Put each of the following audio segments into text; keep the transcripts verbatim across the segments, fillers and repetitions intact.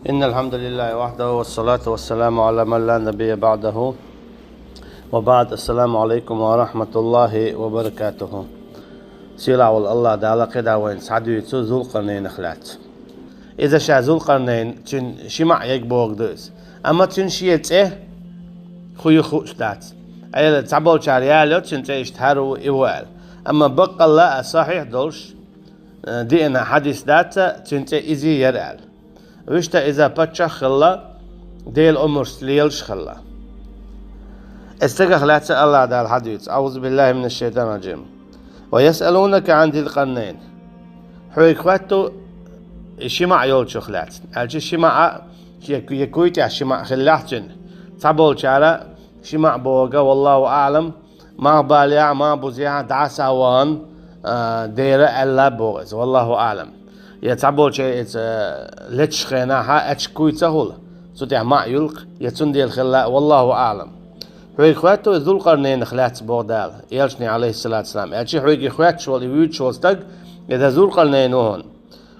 إن الحمد لله وحده والصلاة والسلام على من لا نبي بعده وبعد. السلام عليكم ورحمة الله وبركاته. Сийлахь волу АллахӀ Дала кхидӀа вайна схьадуьйцу Зулкъарнайнах лаьцна. Иза ша Зулкъарнайн, цуьнан ши маӀа ерг бохург ду иза. Амма цуьнан шен цӀе хӀун ю хууш дац. Ӏела цхьаболчара ялайо цуьнан цӀе иштта хӀара ву, и ву аьлла. Амма баккъалла а сахьихь долуш, э, деана хьадис дац, цуьнан цӀе иза яра аьлла. Вуьшта иза паччахь а хилла, Делан омрашца лелаш а хилла. Оцу стагах лаьцна АллахӀ Дала хьадуьйцу: أعوذ بالله من الشيطان الرجيم. ويسألونك عن ذي القرنين. Хьоьга хоьтту и ши маӀа йолчух лаьцна. Аьлча ши маӀа, я, я куй тӀехь ши маӀа хиллехь цуьнан. Цхьаболчара ши маӀа бохург, والله أعلم, малхбалехь а, малхбузехь а дӀасавахана, а, дера аьлла боху иза, والله أعلم. Я цхьаболчара иза, а, леташ хенахь а аьчка куй ца хуьлу, цу тӀехь маӀа юьллу-кх, я цундела хилла, والله أعلم. Хьоьга хоьтту и Зулкъарнайнах лаьцна боху Дала, элчане, عليه الصلاة والسلام. Аьлча хьоьга и хоьттуш волу, и вуьйцуш волу стаг, иза Зулкъарнайн ву хьуна.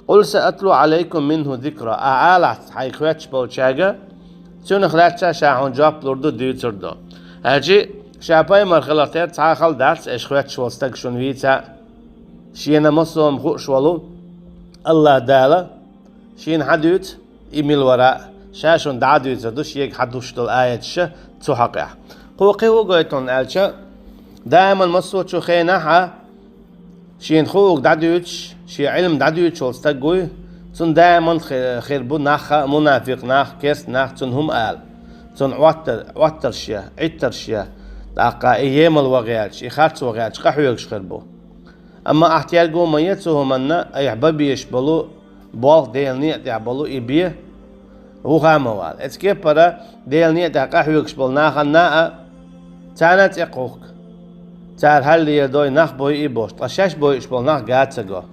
قل سأتلو عليكم منه ذكرا. Ахьа алахь хьайга хоьттуш болчаьрга, цунах лаьцна ша хьуна жоп лур ду, дуьйцур ду. Аьлча ша пайхамар хиларх терра цхьа а хала дац, аша хоьттуш волу стаг шуна вийца. Шена массо а хӀума хууш волу АллахӀ Дала шена хьадуьйцу, и мила вара а, ша шуна дӀа а дуьйцур ду, шега хьадуьйцуш долу аяташ цу хьокъехь. Кхо кхин хӀун гойту хьуна аьлча, даиман массо а чу хенахь а шена хууг дӀадуьйцуш, шен Ӏилма дӀадуьйцуш волу стаг вуй, цунна даиман хи-, хир бу нах а, мунафикъ нах, керста нах цунна хӀума ала. Цунна Ӏоттар-, Ӏоттарш я, Ӏиттарш я, тӀаккха и емал ван гӀерташ, и харц ван гӀерташ къахьоьгуш хир бу. Амма ахь терго ма е цу хӀуманна, айхьа бан безаш болу болх, Делан некъа тӀехь болу и бен вуха ма вала. Оцу кепара Делан некъа тӀехь къахьоьгуш болу нахана а царна а цӀе кхухку. Цара хьаллера дой нах бойу и бохуш, ткъа шаьш бойуш болу нах ган ца го.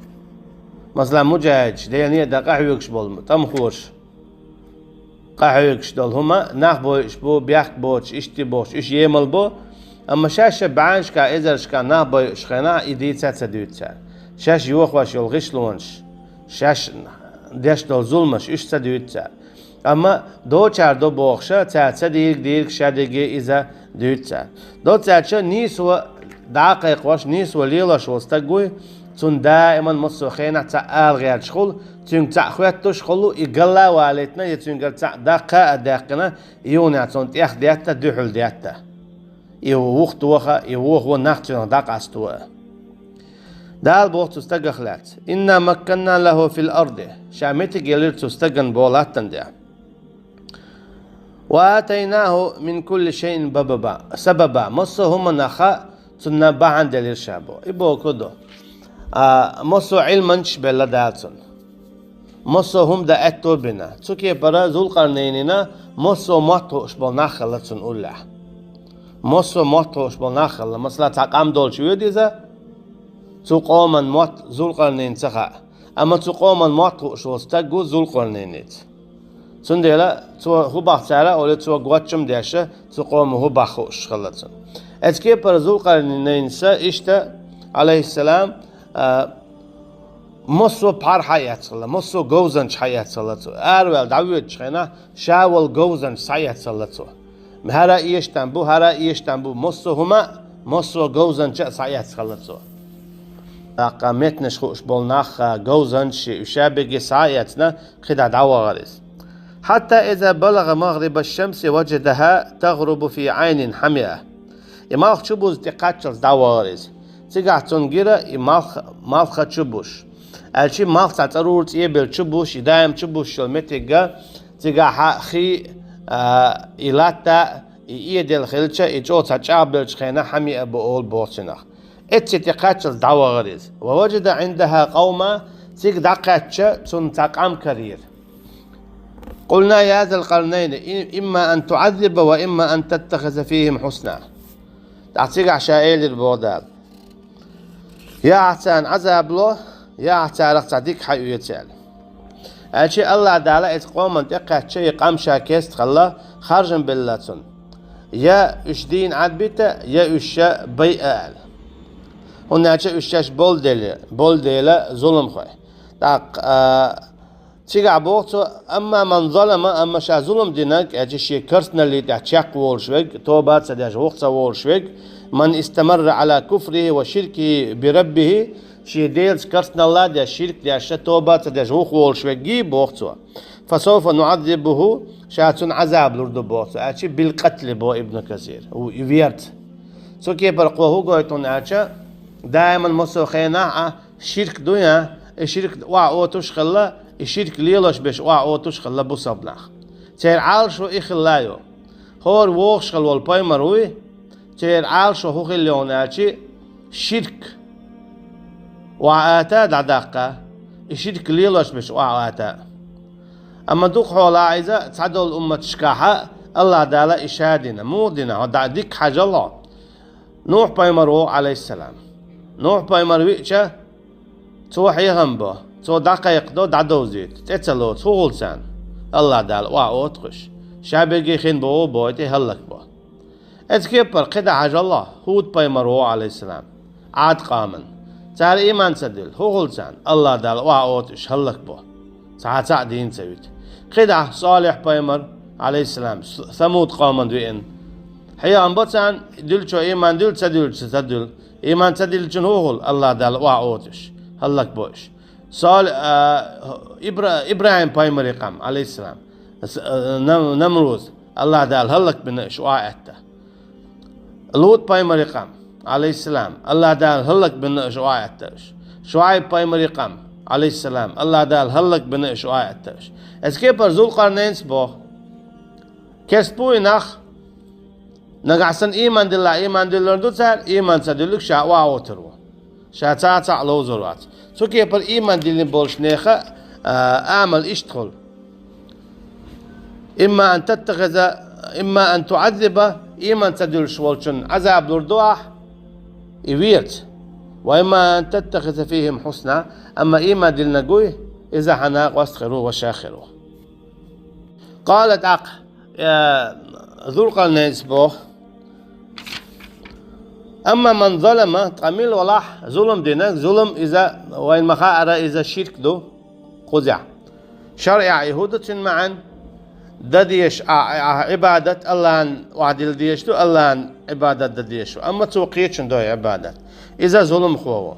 Масала, муджахӀидаш, Делан некъа тӀехь къахьоьгуш болу тӀамхоша къахьоьгуш долу хӀума, нах бойуш бу, бехк боцуш, иштта бохуш, уьш емал бо, амма шаьш а бӀеннашкахь, эзарнашкахь нах бойуш хенахь, и дийца а ца дуьйцу цара. Шаьш йохош йолу гӀишлонаш, шаьш деш долу зуламаш, уьш ца дуьйцу цара. Амма дочара до бохуша, цара ца дийриг дийриг ша дерриге иза дуьйцу цара. Доццаьрча нийсо дӀа а кхайкхош, нийсо лелош волу стаг вуй, цунна даиман массо а хенахь цхьаъ ала гӀерташ хуьлу, цуьнга цхьаъ хоьттуш хуьлу, и галла а валийтина, я цуьнгара цхьаъ даккха а даьккхина, юханехь цунна тӀех детта, дуьхьал детта. И вуха тоха, и вохо нах цуьнах дӀакъасто а. Дала боху цу стагах лаьцна: إنا مكنا له في الأرض. Ша меттиг елира цу стагана боху латтана тӀехь. وآتيناه من كل شيء بببا، سببا. Массо а хӀуманах а цунна бахьана делира ша боху. И бохург ду. А, массо а Ӏилманчаш белла Дала цунна. Массо а хӀума дан аьтто бина. Цу кепара Зулкъарнайнина массо а мотт хууш болу нах хилла цунна уллехь. Массо а мотт хууш болу нах хилла. Масала, цхьа къам долчу воьду иза, цу къоман мотт Зулкъарнайна ца хаьа. Амма цу къоман мотт хууш волу стаг ву Зулкъарнайница. Цундела цо хӀун боху цара а олий, цо гоччам а деш, цу къомо хӀун боху хууш хилла цунна. Оцу кепара Зулкъарнайнас иштта, Ӏалайхиссалам, а, массо а пхьар схьаэцна хилла, массо а говзанча схьаэцна хилла цо. Араваьлла дӀавоьдучу хенахь, ша волу говзанча схьаэцна хилла цо. ХӀара а эшна бу, хӀара а эшна бу, массо а хӀума а, массо а говзанча а схьаэцна хилла цо. ТӀаккха меттанаш хууш болу нах а, говзанчаш а, уьш ша берриге схьа а эцна, кхидӀа дӀавахара иза. حتى إذا بلغ مغرب الشمس وجدها تغرب في عين حمئة. И малх чубуза тӀекхаччалц дӀавахара иза. Цигахь цунна гира и малх, малх чубуш. Аьлча и малх цхьа цӀарура цӀе а белла чубуш, и даим чубуш йолу меттиг а, цигахь хи а, и латта а, и эдел хилча, и чӀогӀа цхьа чӀагӀбеллачу хенахь хьамиъа бу олу боху цунах. Эцци тӀекхаччалц дӀавахара иза. ووجد عندها قوما, цига дӀакхаьчча, цунна цхьа къам карийра. قلنا يا ذا القرنين إما أن تعذب وإما أن تتخذ فيهم حسنا. ТӀаккха цигахь ша элира боху Дала: я ахь царна Ӏазаб ло, я ахь царах цхьа дика хьаоьцу аьлла. Аьлча АллахӀ Дала иза къоман тӀекхаьчча, и къам ша кестахьала, харжам белла цунна. Я уьш дийна Ӏадбита, я уьш ша байа аьлла. ХӀунда аьлча уьш шаьш болу дела, болу дела зуламхой. ТӀаккха, а, Цигахь боху цо: «Амма ман залама», амма ша зулам динарг, аьлча шен керстаналлин тӀехь чекх волуш верг, тоба а ца деш, вуха ца волуш верг, «ман истамарра ала куфрихи ва ширкихи би раббихи», шен Делаца керстаналла а деш, ширк а деш, тоба а ца деш, вуха волуш верг, боху цо. «Фасавфа нуӀаззибуху», ша цунна Ӏазаб лур ду, боху цо, аьлча, «билкъатли», боху Ибн Касир, у, и верца. Цу кепара кхо хӀун гойту аьлча, даиман массо а хенахь а ширк ду ян, и ширк охьа отуш хилла, и ширк лелош берш охьа отуш хилла бусалба нах. Церан Ӏалашо и хилла йо. ХӀора вогӀуш хилла волу пайхамар вуй, церан Ӏалашо хӀун хилла йо аьлча, ширк охьа ата а дӀадаккха, и ширк лелош берш охьа ата а. Амма дукха хьолахь иза цхьадолу умматашкахь а АллахӀ Дала и ша дина. Муха дина? ХӀо дӀа дика хьажал хьо. Нухь-пайхамар вогӀу, Ӏалайхиссалам. Нухь-пайхамар веъча, цо хьехам бо, цо дӀакхайкхадо, дӀадовзуьйту, тӀе ца лоцу, хӀун хуьлу царна? АллахӀ Дала охьа оцу кхуьш. Ша берриге хин бохо бохуьйтий, хӀаллак бо. Оцу кепара кхидӀа хьажал хьо, ХӀуд-пайхамар вогӀу, Ӏалайхиссалам, Ӏад-къоман. Цара ийман ца дуьллу, хӀун хуьлу царна? АллахӀ Дала охьа оцу уьш, хӀаллак бо. Цхьа а цхьаъ дийна ца вуьту. КхидӀа Салихь-пайхамар, Ӏалайхиссалам, С-, Самуд-къоман веана. Хьехам бо царна, дуьллучо ийман дуьллу, ца дуьллучо ца дуьллу. Ийман ца диллинчунна хӀун хуьлу? АллахӀ Дала охьа оцу уьш, хӀаллак бо уьш. Сол-, а, Ибра-, ИбрахӀим-пайхамаран къам, Ӏалайхиссалам, с-, а, Нам-, Намруз, АллахӀ Дала хӀаллак бина уьш охьа аьтта. ЛутӀ-пайхамаран къам, Ӏалайхиссалам, АллахӀ Дала хӀаллак бина уьш охьа аьтта уьш. ШуӀайб-пайхамаран къам, Ӏалайхиссалам, АллахӀ Дала хӀаллак бина уьш охьа аьтта уьш. Оцу кепара Зулкъарнайнас боху: керста буй нах, нагахь санна ийман диллахь, ийман диллар ду цара, ийман ца дуьллург ша охьа отур ву. Ша цхьа а цхьаъ ловзур вац. Цу кепара ийман диллина болчу нехан, а, амал иштта хуьлу. Имма ан таттахиза, имма ан туӀаззиба, ийман ца дуьллуш волчунна Ӏазаб лур ду ахь, и верца. Ва имма ан таттахиза фихим хьусна, амма ийман диллинарг вуй, иза хьан накъост хир ву, ваша хир ву. Къала тӀаккха, э, Зулкъарнайнас боху: «Амма ман залама», ткъа мила валахь зулам динарг, зулам иза, вайна ма-хаъара, иза ширк ду, кхузахь. ШарӀехь и хӀун ду цуьнан маьӀна? Дан дезаш, а, а, Ӏибадат АллахӀан охьадилла дезаш ду, АллахӀан Ӏибадат дан дезаш ву. Амма цо кхечунна дой Ӏибадат. Иза зуламхо ву.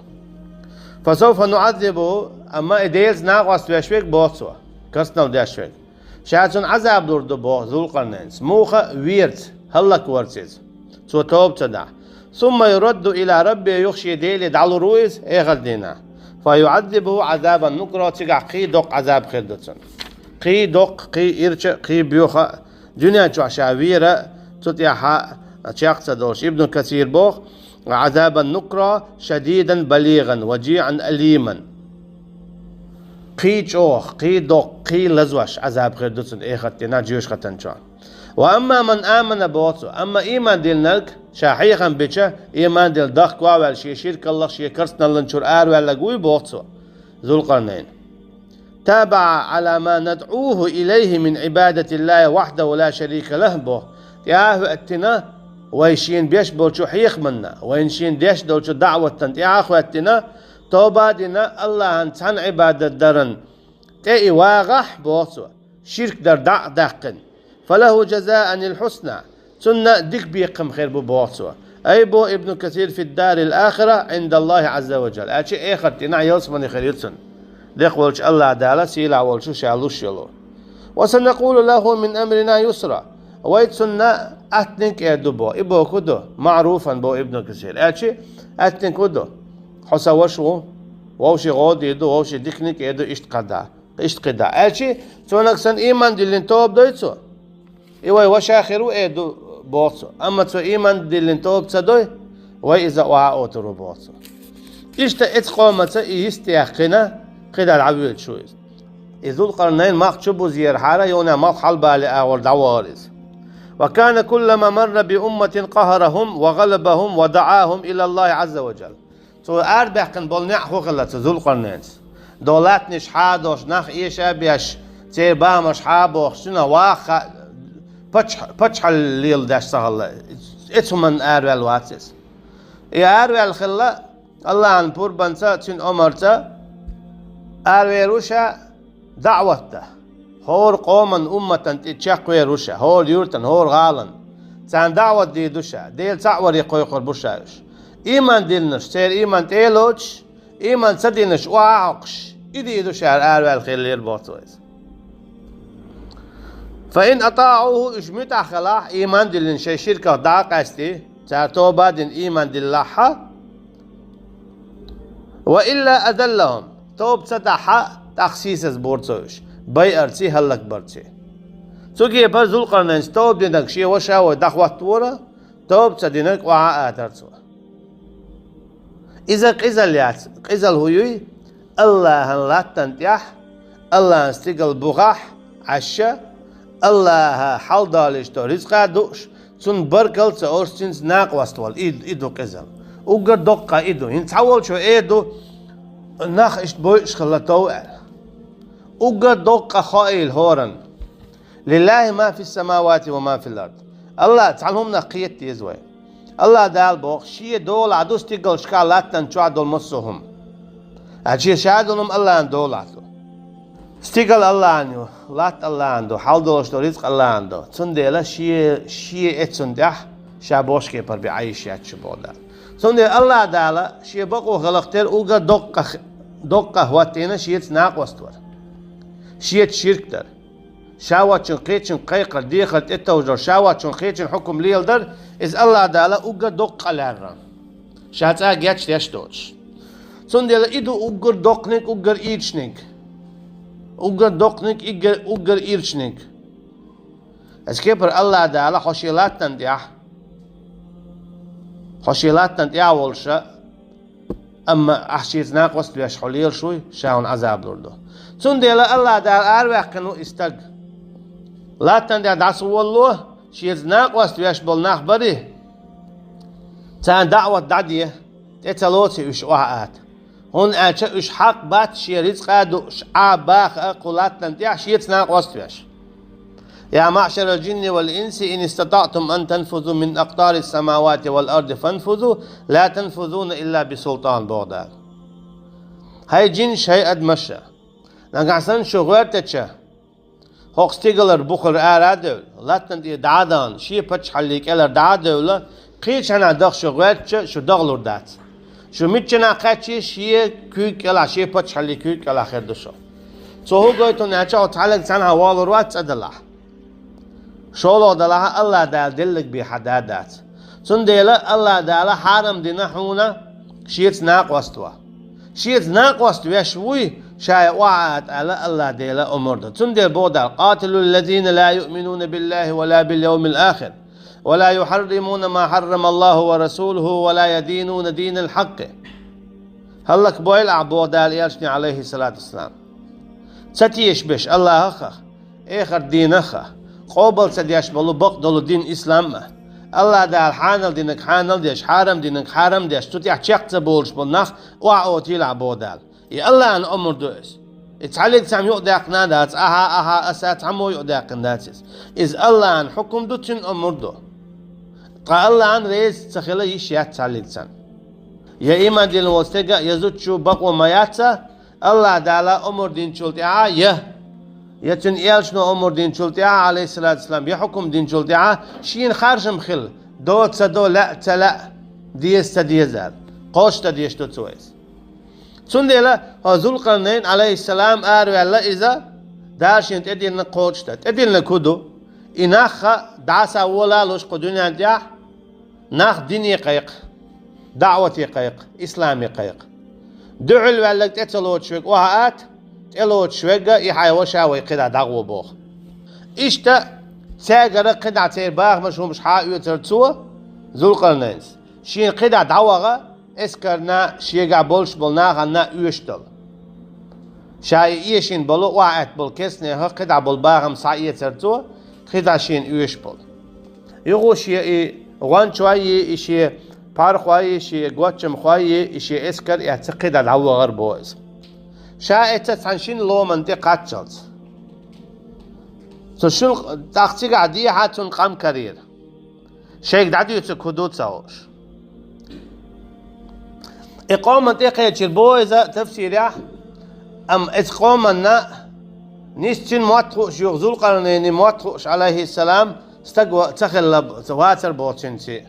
«Фасавфа нуӀаззибуху», амма и Делаца накъост веш верг, боху цо, керстаналла деш верг. Ша цунна Ӏазаб лур ду, боху Зулкъарнайнас. Муха? Верца, хӀаллакварца иза, цо тоба ца дахь. «Сумма юрадду ила раббихи», юха шен Деле дӀалур ву иза эхарт дийнахь. «Фа юӀаззибуху Ӏазабан нукра», цигахь кхин доккха Ӏазаб хир ду цунна. Кхин доккха, кхин ирча, кхин боьха а, дуьнен чохь ша вера, цу тӀехь а чекх ца долуш. Ибн Касир боху: «Ӏазабан нукра шадидан балигӀан ва жиӀан алиман». Кхин чӀогӀа, кхин доккха, кхин лазош Ӏазаб хир ду цунна эхарт дийнахь жоьжахатан чохь. «Ва амма ман амана», боху цо, амма ийман диллинарг, ша хьехам бича, ийман дилла дахка а ваьлла, шен ширкаллах, шен керстаналлин чуьра араваьлларг вуй, боху цо, Зулкъарнайн. «ТабаӀа Ӏала ма надӀуху илайхи мин Ӏибадатиллахи вахьдаху ла шарика лаху», боху. ТӀаьхьа а хӀоьттина, вай шена беш болчу хьехаманна, вайна шена деш долчу даӀватан тӀаьхьа а хӀоьттина, тоба а дина, АллахӀан цхьанна Ӏибадат даран тӀе и вагӀахь, боху цо, ширк дар дӀа а даьккхина. «Фалаху жазаанил хьусна», цунна дика бекхам хир бу, боху цо. Ай, боху Ибн Касир, «фид дарил ахира Ӏиндаллахи Ӏазза ва жалла», аьлча эхарт дийнахь ялсамани хир ю цунна. Декъа волчу АллахӀ Дала, сийлахь волчу, ша луш йолу. «Ва санакъулу лаху мин амрина юсра». Вай цунна аттаниг а эр ду, боху. И боху ду, маъруфан, боху Ибн Касир. Аьлча аттаниг хӀун ду? Хьо сан ваша ву, вовшийн гӀо дийр ду, вовшийн диканиг а эр ду, иштта кхидӀа. Иштта кхидӀа. Аьлча, цунах санна ийман диллина тоба дой цо, и вай ваша хир ву, эр ду, боху цо. Амма цо ийман диллина тоба ца дой, вай иза охьа а отур ву, боху цо. Иштта эцу къомаца и йист яьккхина, кхидӀа дӀавоьдуш ву иза. И Зулкъарнайн мах чу бузерхьара, юха малх хьалабале агӀор дӀавахара иза. «Ва кана куллама марра би умматин къахӀарахум ва гӀалабахум ва даӀахум илаллахи Ӏазза ва жалла». Цо арабаьккхина болу неӀ хӀун хилла цу Зулкъарнайнас? Долу латтанаш хьа а долуш, нах эша а беш, церан бахамаш хьа а бохуш, цуьнан ваха а, паччахь-, паччахьалла леладеш ца хилла, эцу хӀуманна араваьлла вац иза. И араваьлла хилла, АллахӀан пурбанца, цуьнан омарца аравер ву ша, даӀват дан. ХӀора къоман, умматан тӀе чекхвер ву ша, хӀора юртан, хӀора гӀалан. Царна даӀват дийр ду ша, Дела цхьаъ варе кхойкхур бу ша уьш. Ийман диллинарш, церан ийман тӀе а лоцуш, ийман ца динарш охьа а хьокхуш, и дийр ду шаьра араваьлла хиллера боху цо иза. فإن أطاعوه, уьш муьтӀахь хилахь, ийман диллина шайн ширках дӀа а къаьстий, цара тоба а дина ийман диллахьа, وإلا أذلهم, тоба ца дахьа, тӀаккха сийсаз бора цо уьш, байарций, хӀаллакбарций. Цу кепара Зулкъарнайнца тоба динарг шен ваша вой дӀахӀоттавора, тоба ца динарг охьа а атара цо. Иза къизал яц, къизал хӀун юй? АллахӀан латтана тӀехь, АллахӀан стигала бухахь Ӏаьшша, АллахӀа хьалдолуьйту ризкъа а дууш, цунна баркалла а ца олуш, цуьнца накъост вала, и, и ду къизал. Уггар доккха и ду. ХӀинца цхьаволчо эр ду, нах иштта бойуш хилла тов аьлла. Уггар доккха хоийла хӀоранна: لله ما في السماوات وما في الأرض. АллахӀ цхьана хӀуманах кхета деза вай. АллахӀ Дала боху, шен долахь ду стигалшкахь, латтана чохь долу массо а хӀума. Ткъа шен ша долу хӀума АллахӀан долахь ду. Стигала АллахӀан ю, латта АллахӀан ду, хьалдолуш долу ризкъ АллахӀан ду. Цундела шен, шен эцунна тӀехь ша бохуш кепара бен Ӏайш яц шу боху Дала. Цундела АллахӀ Дала шен бакъо хиларх тера уггар доккха, доккха хӀоттийна шеца накъост вара. Шеца ширк дара. Ша воцчун кхечун кхайкхар, дехар тӀетовжар, ша воцчун кхечун хьукум леладар, иза АллахӀ Дала уггар доккха лаьрра. Ша цӀа гечдеш доцуш. Цундела и ду уггар доккханиг, уггар ирчаниг. Уггар доккханиг, иггар-, уггар ирчаниг. Иза кепара АллахӀ Дала хьо шен латтана тӀехь, хьо шен латтана тӀехь волуша, амма ахь шеца накъост веш хьо лелаш вуй, ша хьуна Ӏазаб лур ду. Цундела АллахӀ Дала араваьккхина ву и стаг. Латтана тӀехь дӀасаволало, шеца накъост веш болу нах барий, царна даӀват дӀаде, тӀе ца лоций уьш охьа ата. ХӀунда аьлча уьш хьакъ бац шен рицкъа а дууш, Ӏа баха а кху латтана тӀехь шеца накъост веш. يا معشر الجن والإنس إن استطعتم أن تنفذوا من أقطار السماوات والأرض فانفذوا لا تنفذون إلا بسلطان, боху Дала. ХӀай джинаш, хӀай адамаш! Нагахь санна шу гӀоьртича, хӀокху стигалара бухара ара а девлла, латтана тӀе дӀа а дахана, шен паччахьаллин кӀелара дӀа а девлла, кхечанхьа даха шу гӀоьртича, шу дахалур дац. Шу миччанхьа кхаьчча, шен куьйга кӀелахь, шен паччахьаллин куьйга кӀелахь хир ду шу. Цо хӀун гойту аьлча, хьо цхьаьллиг цхьанхьа валур вац цӀа далахь. ШолгӀа далахь, АллахӀ Дала деллаг бен хьан да дац. Цундела АллахӀ Дала хьарам дина хьуна шеца накъост ван. Шеца накъост веш вуй, ша и охьа ата аьлла, АллахӀ Дала омра ду. Цундела боху Дала: قاتلوا الذين لا يؤمنون بالله ولا باليوم الآخر ولا يحرمون ما حرم الله ورسوله ولا يدينون دين الحق. ХӀаллакбойла ахь, боху Дала элчане, Ӏалайхиссалату вассалам, ца тешаш берш АллахӀах а, эхарт динах а, къобал ца деш болу бакъдолу дин ислам а. АллахӀ Дала хьанал динарг хьанал деш, хьарам динарг хьарам деш, цу тӀехь чекх ца болуш болу нах охьа отийла ахь, боху Дала. И АллахӀан омра ду иза. И цхьаллиг цхьамма юкъадаьккхина а дац, ахьа, ахьа, аса, цхьаммо юкъадаьккхина дац иза. Иза АллахӀан хьукум ду, цуьнан омра ду. Ткъа АллахӀан реза ца хила йиш яц цхьаллиг цхьанна. Я ийман диллина волу стеган а, я зудчун бакъо ма яц, АллахӀ Дала омра динчул тӀаьхьа, я, я цуьнан элчано омра динчул тӀаьхьа, Ӏалайхиссалату вассалам, я хьукум динчул тӀаьхьа, шена харжам хила, до ца до, лаьа ца лаьа, деза ца деза аьлла, кхочуш ца дезаш ду цо иза. Цундела хьо Зулкъарнайн, Ӏалайхиссалам, араваьлла иза, Дала шена тӀедиллинарг кхочушдан. ТӀедиллинарг хӀун ду? И нах а дӀасаволалуш кху дуьнен тӀехь, нах дине кхайкха, даӀвате кхайкха, исламе кхайкха. Дуьхьал ваьлларг тӀе ца лоцуш верг охьа ата, тӀе лоцуш верг а и хьайн ваша вай кхидӀа дӀагӀо боху. Иштта цаьргара кхидӀа церан бахамаш, хӀумаш хьа а оьцура цо, Зулкъарнайнас. Шена кхидӀа дӀаваха, эскарна, шегахь болуш болу нахана оьшуш долу. Ша и эшийна болу, охьа аьтта болу кестнех кхидӀа болу бахам схьаэцара цо, кхидӀа шена оьшуш болу. Юха шен и гӀончой, и шен пархой, и шен гочдамхой, и шен эскар а эцна кхидӀа дӀавахара боху иза. Ша эцна цхьана шина ломан тӀе кхаччалц. Цу шул тӀаккха цигахь дехьа цунна къам карийра. Шайга дӀадуьйцург хӀун ду ца хууш. И къоман тӀекхечира боху иза тафсирехь, амма иза къоманна Нийса цуьнан мотт хууш, юха Зулкъарнайни мотт хууш, Ӏалайхиссалам, стаг ва-, ца хилла б-, ца вацар боху цуьнца.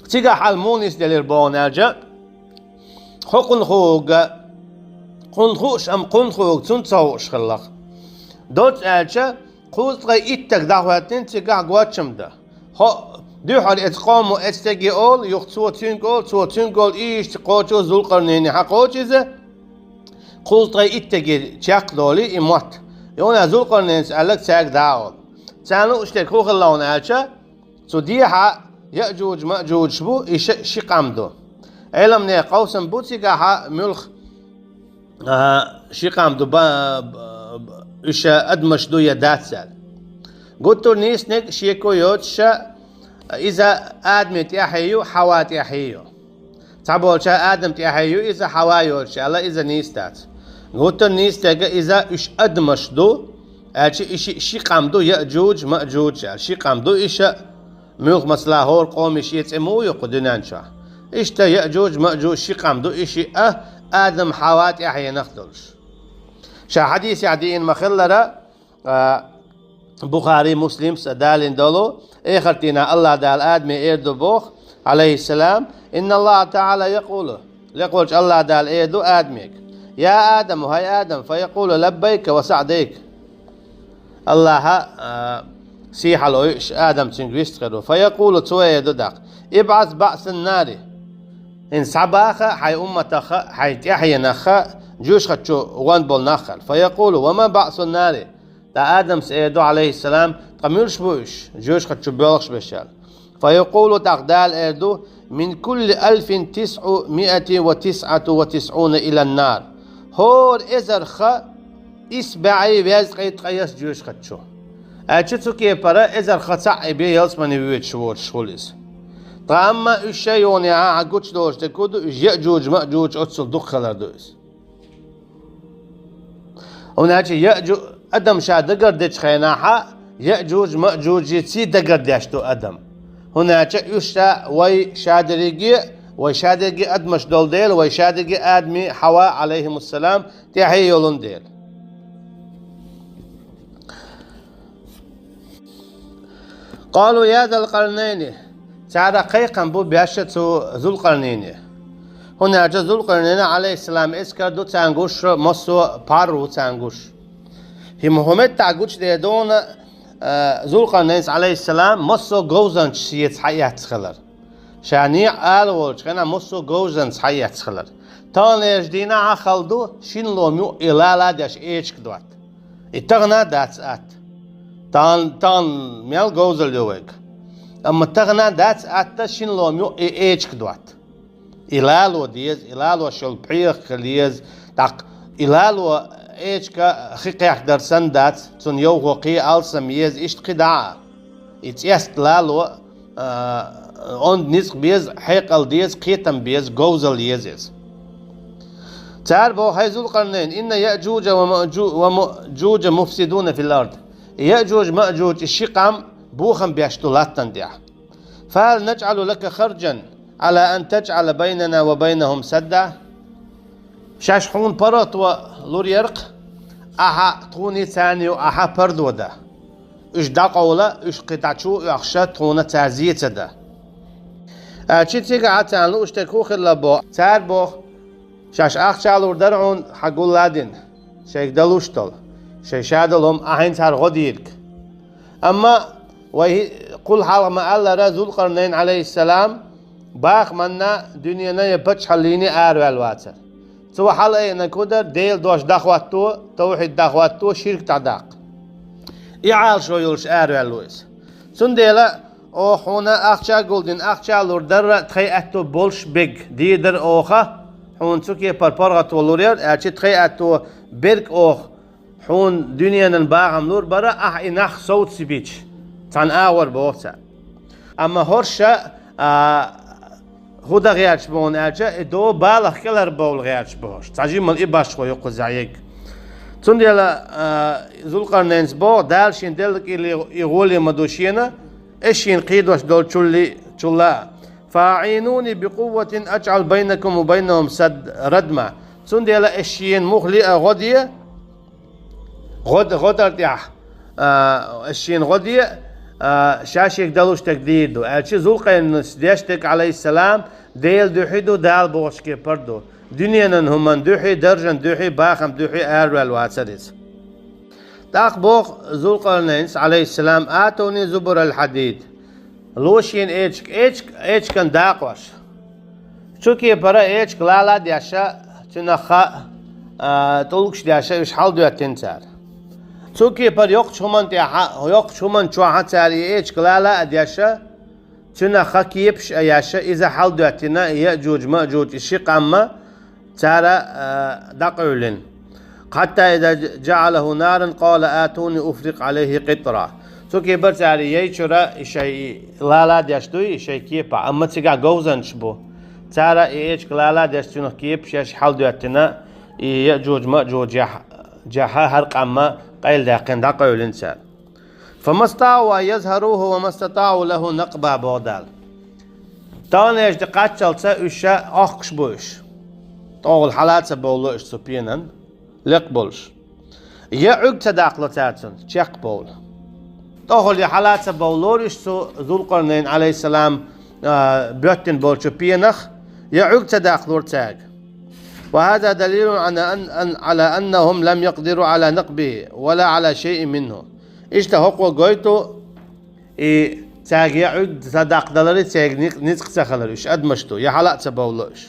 Цигахь хьал муха нисделира боху аьлча, хӀокхунна хууга, кхунна хууш, амма кхунна хууга цунна ца хууш хилла. Доцца аьлча, кхузткъе итт стаг дӀахӀоьттина цигахь гочам дан. ХӀо, дуьххьара эцу къомо эцу стеге олу, юха цо цуьнга олу, цо цуьнга олу, иштта кхочу Зулкъарнайни хьакхочу иза, кхузткъе итт стеге чекхдолий и мотт. Юха Зулкъарнайнас аьлларг цаьрга дӀа а олу. Царна лууш дерг хӀун хилла аьлча, цу дехьа Яъжуж-Маъжуж бу, и ши, ши къам ду. Ӏеламнехан къовсам бу цигахьа муьлха, а, ши къам ду, ба-, ба-, ба-, уьш адамаш ду я дац аьлла. Гуттар а нийса дерг шеко йоцуша, иза Адаме тӀаьхье ю, Хьава тӀаьхье ю. Цхьаболча Адам тӀаьхье ю иза, Хьава йоцуш аьлла, иза нийса дац. Гуттар а нийса дерг иза уьш адамаш ду, аьлча и ши, ши къам ду, Яъжуж-Маъжуж аьлла. Ши къам ду иша, муьлха масала хӀора къоман шен цӀе ма ю кху дуьнен чохь. Иштта Яъжуж-Маъжуж ши къам ду, и шиъ а Адам-Хьава тӀаьхьенах долуш. Ша хьадисехь диъна ма-хиллара, а, Бухари, Муслимс а далийна долу, эхарт дийнахь АллахӀ Дала Адаме эр ду боху, Ӏалайхиссалам, «Инна АллахӀа ТаӀала якъулу», лекхачу АллахӀ Дала эр ду Адамега: «Я Адам, хӀай Адам, фа якъулу лаббайка ва саӀдайка». АллахӀа, а, сий хьалаойуш Адам цуьнга вистхир ву. Фа якъулу, цо эр ду даккха: «ИбӀас баӀсан нари». ХӀинца схьабаха хьайн умматах а, хьайн тӀаьхьенах а, жоьжахати чу гӀонна болу нах а. Фа якъулу: «Ва ма баӀсун нари?» Ткъа Адамс эр ду, Ӏалайхиссалам: «Ткъа муьлш бу уьш, жоьжахати чу боьлхуш берш?» аьлла. Фа якъулу, тӀаккха Дала эр ду: «Мин кулли алфин тисӀу миатин ва тисӀату ва тисӀуна илан нар». ХӀора эзарх исс бӀе везткъе ткъайесна жоьжахати чу. Аьлча цу кепара эзарх цхьаъ бен ялсамане воьдуш воцуш хуьлу иза. Ткъа амма уьш шайн юханехьа хьан гучудолуш дерг хӀун ду, уьш Яъжуж-Маъжуж оццул дукха хилар ду иза. ХӀунда аьлча Яъжу-, адам ша дагардечу хенахьа, Яъжуж-Маъжужица дагардеш ду адам. ХӀунда аьлча уьш ша вай шадерриге, вай шадерриге адамаш долу дела, вай шадерриге Адаме, Хьава, Ӏалайхимуссалам, тӀаьхье йолун дела. Къалу я Зал Къарнайни, цара кхайкхам бу беш цу Зулкъарнайне. ХӀунда аьлча Зулкъарнайна, Ӏалайхиссалам, эскар ду царна гуш, массо а пхьар ву царна гуш. ХӀи Мухьаммад тӀехь гучудер дуна, а, Зулкъарнайнца, Ӏалайхиссалам, массо а говзанчаш шеца хьаэцна хилар. Ша некъ ала волчу хенахь массо а говзанца хьаэцна хилар. Таханлерчу дийнахь а хала ду, шина лома юкъ и лала а деш эчиг дотта. И тахана а дац атта. Тахана, тахана мел говзалла ю вайга. Амма тахана а дац атта шина лома юкъ и эчиг дотта. И лало деза, и лалош йолу пхьегӀа хила еза, тӀаккха и лало эчиг хи кхехкадар санна дац, цунна йовхо кхин алсам еза, иштта кхин дӀа а. И цӀеста лало, а, онда ницкъ беза, хьекъал деза, кхетам беза, говзалла еза иза. Цара боху: «ХӀай Зулкъарнайн, инна Яъжужа ва Маъжу-, ва Маъжужа муфсидуна фил ард». Яъжуж-Маъжуж и ши къам бохам беш ду латтана тӀехь. «Фа хӀал наджӀалу лака харджан Ӏала ан таджӀала байнана ва байнахум садда?» Шаьш хьуна паргӀато лур яра-кх, ахьа тхуний царний юкъахь пардо дан. Уьш дӀакъовла, уьш кхин дӀа чу а оьхуш, тхуна цара зе ца дан. Аьлча цигахь царна лууш дерг хӀун хилла боху? Цара боху: «Шаьш ахча лур дара хьуна, хьан гул а дина, шайга далуш долу, шайн шадолу хӀума, ахь хӀинца хӀара гӀо дийриг». Амма вай хӀи-, кхул хьалха ма-аллара, Зулкъарнайн, Ӏалайхиссалам, бахаманна, дуьненан я паччахьаллиний араваьлла вацара. Цо хьалаайинарг хӀун дара? Делан дош дӀахӀотто, тавхьид дӀахӀотто, ширк дӀадаккха. И Ӏалашо йолуш араваьлла ву иза. Цундела оха хьуна ахча гулдина, ахча лур дара тхайн аьтто болуш берг дийр дара оха, хьуна цу кепара паргӀато лур яра, аьлча тхайн аьтто берг оха хьуна дуьненан бахам лур бара, ахь и нах совцийбича, цхьана агӀор боху цара. Амма хӀорш, а, хӀун дан гӀерташ бу хьуна аьлча, и догӀу балах кӀелхьарбовла гӀерташ бу хӀорш. Цхьа жимма и башхо ю кхузахь ерг. Цундела, а, Зулкъарнайнас боху, Дала шен делла кӀирле и гӀоле ма ду шена, аш шена кхийдош долчул а, чул а. «Фа аӀинуни би къувватин аджӀал байнакум ва байнахум сад-, радма». Цундела эшшен мухли а гӀо де, гӀо де, гӀо дар тӀехь, а, эшшен гӀо де, а, шашек далуш таг дийр ду. Аьлча Зулкъарнайнас деш таг, алейхиссалам, Дела дуьхьи ду, Дала бохучу кепара ду. Дуьненан хӀуман дуьхьи, даржан дуьхьи, бахам дуьхьи араваьлла вацара иза. ТӀаккха боху Зулкъарнайнас, алейхиссалам: «Атуни зубурал хьадид». Ло шена эчка, эчка, эчкан дакъош. Цу кепара эчка лала а деш, цуьнах ха, а, тӀулгаш деш, уьш хьалдоьттина цара. Цу кепара йоккхачу хӀуман тӀехьа, йоккхачу хӀуман чохьа цара и эчка лала а деш, цуьнах ха кепаш а еш, иза хьалдоьттина, Яъжуж-Маъжуж и ши къам а цара, а, дӀакъевлина. «Хьатта иза жаӀалаху наран, къала: атуни уфригъ алейхи къитра». Цу кепара цара яй чуьра и шай лала а деш дуй, и шай кепа, амма цигахь говзанчаш бу. Цара и эчка лала а деш, цуьнах кепаш еш хьалдоьттина, и Яъжуж-Маъжуж яхь-, яхьа хӀара къам а къайладаьккхина дӀакъевлина цара. «ФамастатаӀу ан язхьаруху ва мастатаӀу лаху накъба», боху Дала. Таханлерчу де кхаччалца уьш ша Ӏохкуш бу уьш. ТӀехула хьала а ца бовлало уьш цу пенан, лекха болуш. Я Ӏуьрг ца даккхало цара цунна, чекх бовла. ТӀехула я хьала а ца бовлало уьш цу Зулкъарнайн, алейхиссалам, а, боьттина болчу пенах, я Ӏуьрг ца даккхало цаьрга. «Ва хаза далилун ан, ан, ан, ала аннахум лам якъдиру ала накъбихи, ва ла ала шайин минху». Иштта хӀокхо гойту, и цаьрга я Ӏуьрг ца даккхадаларе цаьрга ни-, ницкъ ца хилар уьш, адамаш ду, я хьала а ца бовлало уьш.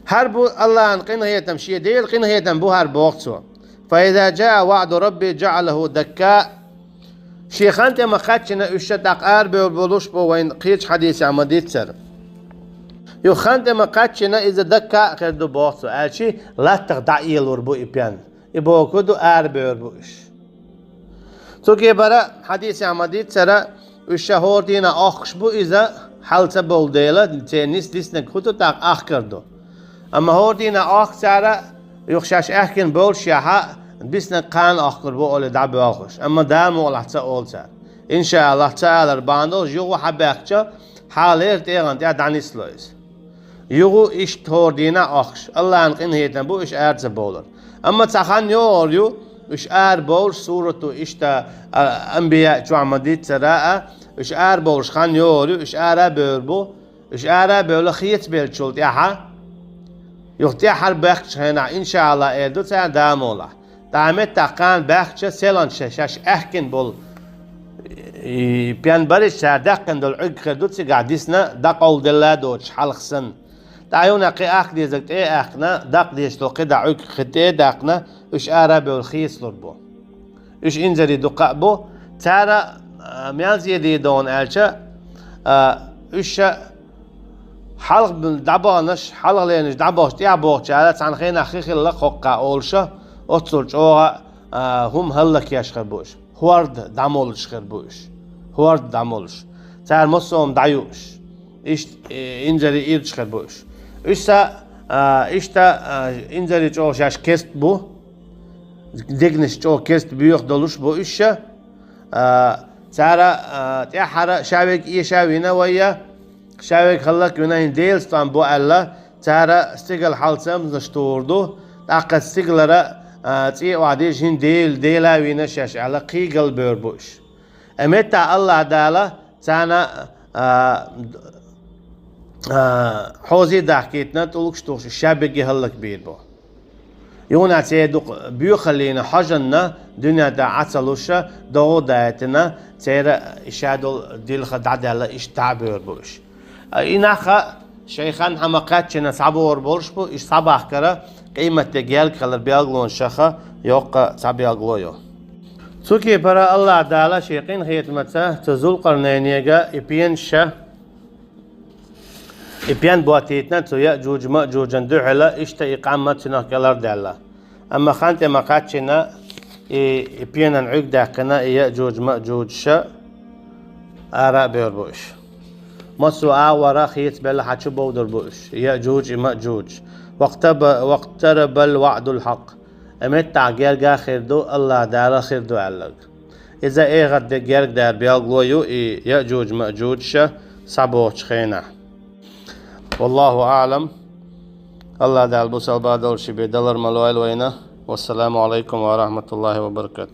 ХӀара бу Аллахьан къинхетам, шен Делан къинхетам бу хӀара, боху цо. «Фа иза жаа ваӀду рабби жаӀалаху дакка». Шен хан тӀе ма-кхаччина уьш ша тӀаккха арабевр болуш бу, вайна кхечу хьадисехь ма-дийццара. Юха хан тӀе ма-кхаччина иза дакка а хир ду, боху цо, аьлчи латтах дӀаэлор бу и пен. И бохург ду, арабевр бу уьш. Цу кепара хьадисехь ма-дийццара, уьш ша хӀора дийнахь Ӏохкуш бу иза, хьала ца бовлу дела, церан нис диснарг хӀун ду, тӀаккха ахкар ду. Амма хӀора дийнахь Ӏохку цара, юха шаьш аьхкина болушшехь, биснарг кхана Ӏохкур бу олий дӀабоьлхуш, амма Дала мукъалахь ца олу цара. Иншааллахь, ца алар бахьана долуш, юха хьабаьхкича, хьалхалера тӀегӀан тӀехь дӀанисло иза. Юха иштта хӀора дийнахь Ӏохкуш. Аллахьан къинхетам бу уьш ара ца бовлар. Амма цхьа хан йогӀур ю, уьш ара бовлуш, сурату иштта, а, Анбияъ чохь ма-дийццара а, уьш ара бовлуш хан йогӀур ю, уьш ара а бевр бу, уьш ара а бевлла хецабеллачул тӀаьхьа, юха тӀаьххьара баьхкачу хенахь, иншааллахь, эр ду цара Дала мукъалахь. ТӀаккха меттахь кхана баьхкича, селхана ша-, шаьш аьхкина болу, и, пен бариш цара даьккхина долу Ӏуьрг хир ду цигахь дисна, дӀакъовладелла а доцуш, хьалха санна. ТӀаккха юха кхин ахка дезарг тӀе а аьхкина, дакъа дезаш долу кхидӀа Ӏуьрг кхин тӀе а даьккхина, уьш ара а бевлла хецалур бу. Уьш инзаре дукха а бу. Цара, а, мел зен дийр ду хьуна аьлча, а, уьш ша хьалха дӀабаханаш, хьалхалернаш дӀабахча, тӀаьхьа бохучара цхьана хенахь хи хилла хӀокху олуш, оццул чӀогӀа, а, хӀума хӀаллакъеш хир бу уьш. ХӀорда дӀамолуш хир бу уьш. ХӀорда дӀамолуш. Цара массо а хӀума дӀаюуш. Иштта, э, инзаре ирча хир бу уьш. Уьш са, а, иштта, а, инзаре чӀогӀа шаьш керст бу. Дегнаш чӀогӀа керст боьха долуш бу уьш ша. А, цара, а, тӀаьххьара ша верг эша а вина вайя, ша верг хӀаллаквина, хӀинца Делан стом бу аьлла, цара стигала хьалцамзанаш тухур ду, тӀаккха стигалара, а, цӀе охьадийша, хӀинца Дела, Дела а вийна шаьш аьлла, кхийгал бевр бу уьш. Амма меттахь Аллахь Дала царна, а, а, хьозий дахкийтина, тӀулгаш тухуш, ша бегий хӀаллакбийр бу. Юна церан дукха боьхаллина хьожанна дуьнен тӀе Ӏа ца луша, догӀу а даийтина, церан ша долу дилха дӀадаьлла, иштта дӀа а бевр бу уьш. А, и нах а шайн хан хьама кхаьччина схьабохур болуш бу, уьш схьабахкара къематде герга хилар белгалонаш шаха йоккха цхьа белгало ю. Цу кепара Аллахь Дала шен къинхетамаца цу Зулкъарнайнега и пенаш ша, и пен боттийтина цу Яъжуж-Маъжужан дуьхьала, иштта и къам а цуьнах кӀелхьардаьлла. Амма хан тӀе ма-кхаччина, и, и пенан Ӏуьрг даьккхина, и Яъжуж-Маъжуж ша ара а бевр бу уьш. Массо а агӀора хецабелла хьачу бовдур бу уьш, и Яъжуж, и Маъжуж. Вакътаба-, вакътарабал ваӀдул хьакъ. Амма меттахь герга а хир ду, Аллахь Дала хир ду аьлларг. Иза эхарт де герга дара белгало ю и Яъжуж-Маъжуж ша схьабохучу хенахь. Валлаху аӀлам. Аллах Дала бусалба долча бе далар ма лойла вайна. والسلام عليكم ورحمة الله وبركاته.